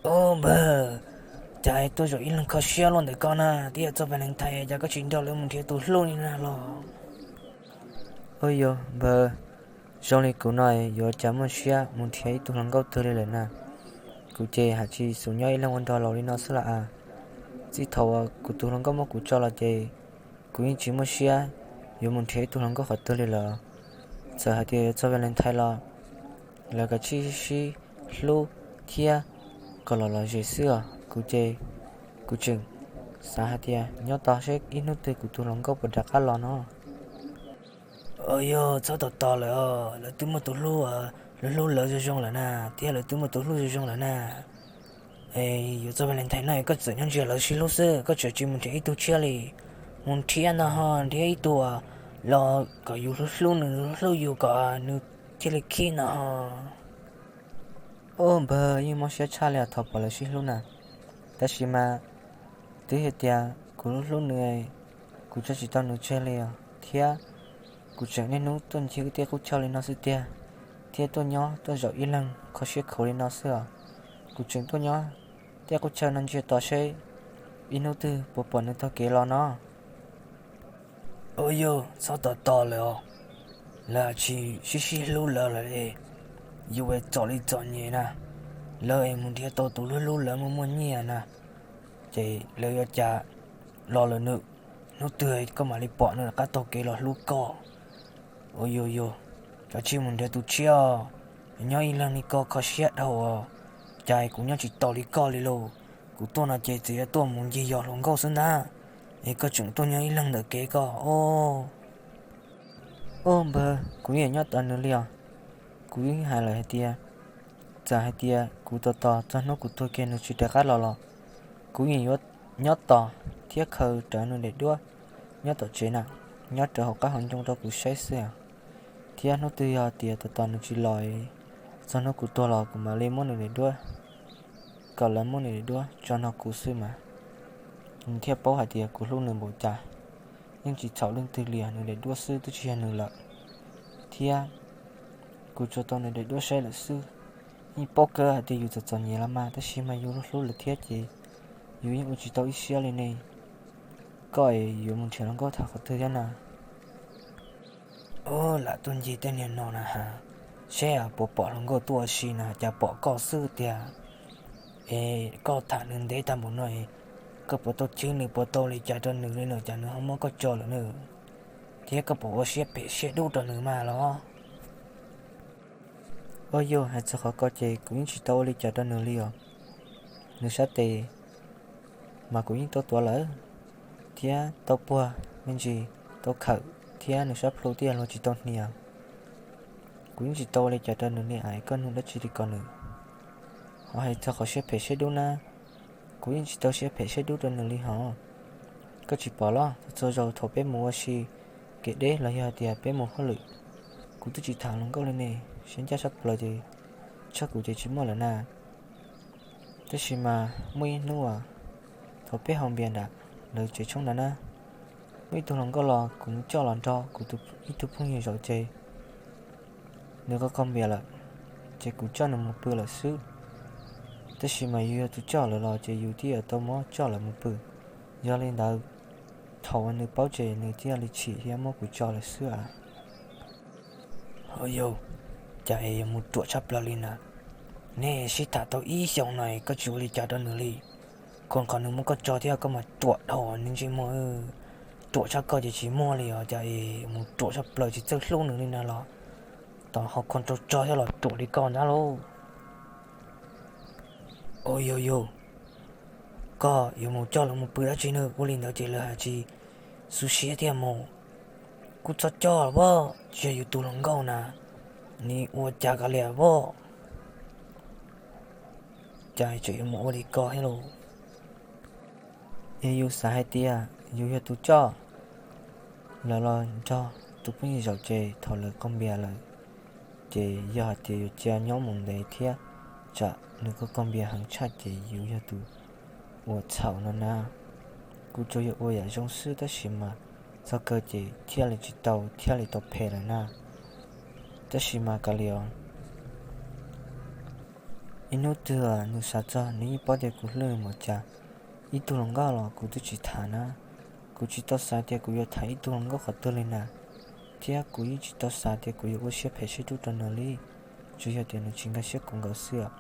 Ub npawg, cas tuaj zaum ib leeg kho siab luaj ntawm koj na, twb yog txog Valentine cas koj tsis nrog lawv mus nrhiav tus hlub li na los? Ub yog npawg, zoo li kuv no yuav cas muaj siab mus nrhiav ib tug hluas nkauj twg li lawm na. Kuv ces haj tsis xum nyob ib leeg ua nrog laus li no xwb las as. Txij thaum uas kuv tus hluas nkauj muab kuv tso los ces kuv yeej tsis muaj siab yuav mus nrhiav ib tug hluas nkauj qhov twg li lawm. Txawm hais tias yuav txog Valentine los lawv kav tsij sib hlub thiab kom los lom zem xwb os. Kuv ces kuv tseem xav hais tias nyob tos seb ib hnub twg kuv tus hluas nkauj puas rov qab los no. Yog txhob tos tos lawm os, lawv twb muaj tus hlub, lawv hlub lawv zoo zoo lawm na, thiab lawv twb muaj tus hlub zoo zoo lawm na. Yuav txog Valentine no koj txawm nyob ntsia lawv sib hlub xwb, koj tseem tsis mus nrhiav ib tug tshiab li. Mus nrhiav ntag ho, nrhiav ib tug los kom yus hlub hlub nws, hlub yus kom nws thiaj li khib ntag ho. Ub npawg, yeej mob siab tshaj li os thaum pom lawv sib hlub na. Tab sis mas twb hais tias kuv hlub hlub nws, kuv tso tsis tau nws tseg li os, thiab kuv tseem niaj hnub tuaj ncig wb tej qub chaw li no xwb tiag, thiab tuaj nyob tuaj zaum ib leeg kho siab khuav li no xwb os. Kuv tseem tuaj nyob tej qub chaw no ntsia tos seb ib hnub twg puas pom nws taug kev los no. Ub yog txhob tos tos lawm os, lawv tsis sib sib hlub lawv lawm, yuav ua txom li txom nyem na. Lawv es mus nrhiav tau tus hlub hlub lawv muaj muaj nyiaj na, ces lawv yuav cas los lawm nws, hnub twg koj mam li pom nws rov qab taug kev los hlub koj. Ub yog yog, kav tsij mus nrhiav tus tshiab, nyob ib leeg li koj kho siab dhau, cas kuv nyob tsis tau li koj li lauj. Kuv tuaj no ces txawm yuav tuaj mus ncig yos hluas nkauj xwb ntag, es koj tseem tuaj nyob ib leeg ntawm kev koj os. Ub npawg, kuv yeej nyob tos nws li os. Kuv yeej hais lawm hais tias txawm hais tias kuv tos tos txog hnub kuv tuag kiag nws tsis rov qab los los, kuv yeej yuav nyob tos thiab khaws rawv nws daim duab nyob tom tsev na, nyob rawv hauv qab hauv ncoo rau kuv saib xwb. Thiab hnub twg yog tias tos tos nws tsis los, txog hnub kuv tuag los kuv mam li muab nws daim duab, kom lawv muab nws daim duab tso nrog kuv xwb mas, nws thiaj paub hais tias kuv hlub nws npaum cas. Yeej tsis txhaum leej twg li, nws daim duab xwb twb tsis yog nws lawm. Thiab kuv tsuas tau nws daim duab saib lawm xwb. Yeej paub kawg hais tias yus txom txom nyem los mas, tab sis mas yus hlub hlub lawm thiab ces yus yeej ua tsis tau ib siab li ne. Koj es yuav mus nrhiav hluas nkauj tham qhov twg thiab na? Ub, lam tuaj ncig tej niag no na has, seb puas pom hluas nkauj tuaj ua si na, cas pom koj xwb tiag. Es koj tham nws ntev tag npaum no, koj puas tau chwv nws, puas tau li cas rau nws li no cas nws ho muab koj tso lawm na? Thiab koj puas ua siab phem siab dub rau nws mas los? Ub yog, hais txog qhov ko ces kuv yeej tsis tau ua li cas rau nws li os. Nws sab tes mas kuv yeej tau tuav lawm, thiab tau puag me ntsis, tau khawm, thiab nws sab plhu twb yog luag tsis tau hnia. Kuv yeej tsis tau ua li cas rau nws li, es koj nug dab tsi li ko nws? Ho hais txog qhov siab phem siab dub na, kuv yeej tsis tau siab phem siab dub rau nws li hos. Koj tsis pom los txhua zaus thaum peb mus ua si kev deb los yog hais tias peb mus hauj lwm, kuv twb tsis tham hluas nkauj li ne, siab ncaj sab plaws ces tshaj kuv ces tsis muaj lawm na. Tab sis mas muaj ib hnub uas thaum peb haus npias nram lawv tsev tshoob ntawd na, muaj ib tug hluas nkauj los kuv mus coj los nrog kuv ib tug phooj ywg zaum ces nws qaug qaug npias lawm, ces kuv coj nws mus pw lawm xwb. Tab sis mas yus yog tus coj lawv los ces yus twb yuav tau muab coj lawv mus pw. Yog li ntawd, thaum uas nws paub ces nws thiaj li chim thiab muab kuv tso lawm xwb as. Ho yog, cas es yuav mus ruam tshaj plaws li na? Nej sib tham tau ib xyoos no koj tsis ua li cas rau nws li, koj qhov nws muab koj tso thiab koj mas ruam dhau ntsej muag. Ruam tshaj koj ces tsis muaj li os, cas es mus ruam tshaj plaws tsis txawj hlub nws li na los? Tos ho kho rau tso thiab los ruam li koj ntag lauj. Ua yog yog, koj yuav mus coj lawv mus pw dab tsi nws? Ua li ntawd ces lawv haj tsis xu siab thiab mus. Kuj txhob coj los, tsis yog yus tus hluas nkauj na, nws ua cas kav liam os. Cas tseem yuav mus ua li ko thiab lauj? Yog yus xav hais tias yus yog tus coj lawv los nrog tus phooj ywg zaum ces thaum lawv qaug npias lawm, ces yog hais tias yuav cia nyob mus ntev thiab tsam nws qaug qaug npias heev tshaj ces yus yog tus uas txhaum no na. Kuv tsuas yog ua yam zoo xwb tab sis mas txog kawg ces thiaj li tsis tau, thiaj li tau phem lawm na. Tab sis mas kav liam os, Ib hnub twg nws xav txog, nws yeej paub tias kuv hlub nws npaum cas. Ib tug hluas nkauj los kuv twb tsis tham na. Kuv tsis tau xav tias kuv yuav tham ib tug hluas nkauj qhov twg li na, thiab kuv yeej tsis tau xav tias kuv yuav ua siab phem siab dub rau nws li, tsuas yog tias nws tsis nkag siab kuv nkaus xwb os.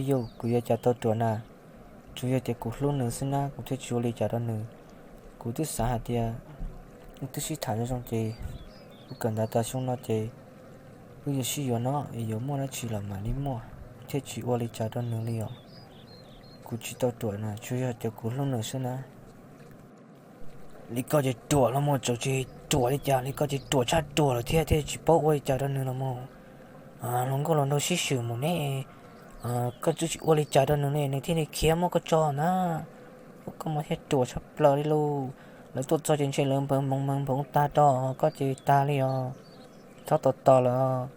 Yog kuv yuav cas tau ruam na, tsuas yog tias kuv hlub nws xwb na, kuv thiaj tsis ua li cas rau nws. Kuv twb xav hais tias wb twb sib tham zoo zoo ces wb kawm ntawv tas xyoo no ces wb yuav sib yuav no es yuav muaj dab tsi los mam li muaj, thiaj tsis ua li cas rau nws li os. Kuv tsis tau ruam na, tsuas yog tias kuv hlub nws xwb na. Li koj ces ruam los mas, txawm tsis ruam li cas li koj ces ruam tshaj ruam lawm thiab, thiaj tsis paub ua li cas rau nws los mas. Hluas nkauj hluas nraug sib swm mus ne, koj twb tsis ua li cas rau nws ne, nws thiaj li khiav muab koj tso na. Koj mas thiaj ruam tshaj plaws li lauj. Lawv tuaj txog ces ntshe lawv npawv nphoov npawv nphoov tag rau koj ces tag li os. Txhob tos tos lawm.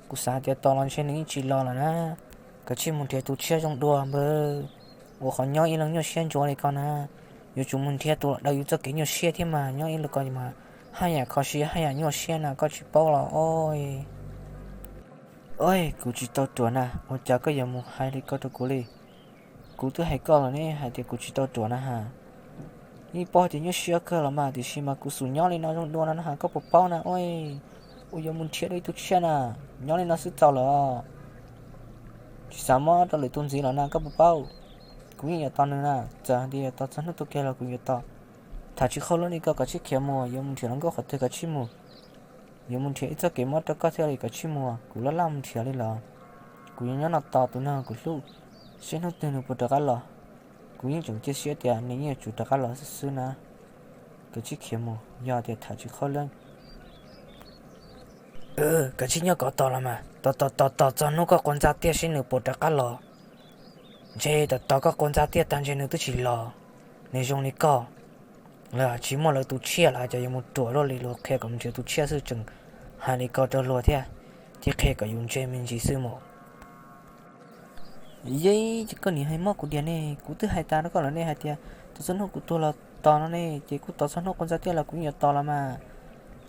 Kuv xav hais tias tos los ntshe nws yeej tsis los lawm na. Kav tsij mus nrhiav tus tshiab zoo dua npawg. Ua qhov nyob ib leeg nyuaj siab ntsuav li ko na, yuav tsum mus nrhiav tus los daws yus txoj kev nyuaj siab thiab mas, nyob ib leeg ko mas haj yam kho siab haj yam nyuaj siab na, koj tsis paub los ua. Kuv tsis tau ruam na, ua cas koj yuav mus hais li ko rau kuv li? Kuv twb hais koj los ne, hais tias kuv tsis tau ruam na ha. Yeej paub tias nyuaj siab kawg los mas, tiam sis mas kuv xub nyob li no zoo dua no na ha, koj puas paub na? Ua, yuav mus nrhiav dua ib tug tshiab na, nyob li no xwb txaus lawm. Tsis xav muab rau lwm tus ntxiv los na, koj puas paub? Kuv yeej yuav tos nws na, txawm hais tias yuav tos txog hnub tuag kiag los kuv yuav tos. Tham tsis qhau lub li ko, koj tsij khiav mus, yuav mus nrhiav hluas nkauj qhov twg koj tsij mus. Yuav mus nrhiav ib txoj kev mob rau koj thiaj li koj tsij mus, kuv laj laj mus nrhiav li los. Kuv yuav nyob no tos tus neeg kuv hlub, seb hnub twg nws puas rov qab los. Kuv yeej tseem cia siab tias nws yeej yuav tsum rov qab los xwb xwb na. Koj tsij khiav mus, yog tias tham tsis qhau lub. Koj tsij nyob koj tos los mas, tos tos tos tos txog hnub koj quas ntxa tiaj seb nws puas rov qab los. Ntshe tos tos koj quas ntxa tiaj tag ntshe nws twb tsis los. Nws zoo li koj, lawv tsis muaj lawv tus tshiab los cas yuav mus ruam luaj li, luag qhia kom mus nrhiav tus tshiab xwb tseem hais li ko rau luag thiab, thiab qhia kom yus ntse me ntsis xwb mus. Yej, ces koj nim hais mob kuv diam ne, kuv twb hais tas rau koj lawm ne hais tias tos txog hnub kuv tuag los tos no ne, ces kuv tos txog hnub quas ntxa tiaj los kuv yeej yuav tos los mas.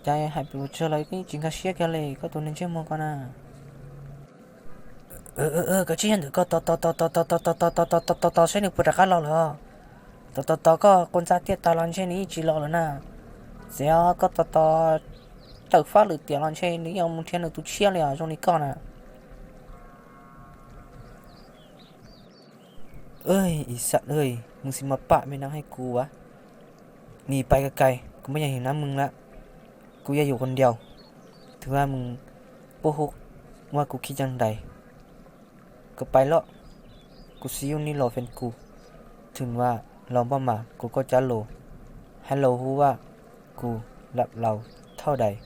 Cas hais pes tsawg los koj yeej tsis nkag siab kiag li, koj tus neeg ntsej muag ko na. Koj tsij nyob ntawm koj tos tos tos tos tos tos tos tos tos tos tos tos seb nws puas rov qab los lawm. Tos tos tos koj quas ntxa tiaj tas los ntshe nws yeej tsis los lawm na. Txiv, koj tos tos tawm fab lwm tiam los ntshe nws yeej mus nrhiav nws tus tshiab li os, zoo li koj na. Ib xav, mus xis mas pam me no hais kuv as. Nim pais kais kais, kuv muaj yam him nab mws lawm. Kuv yog yus qus ntiaus, thwm vaj mus pub hu vaj kuv khib cag ntais. Koj pais lawm, kuv xib yus ni los feem kuv, thwm vaj los npaj mas kuv koj cab lus, hais lus hu vaj kuv lab laus thauj dais.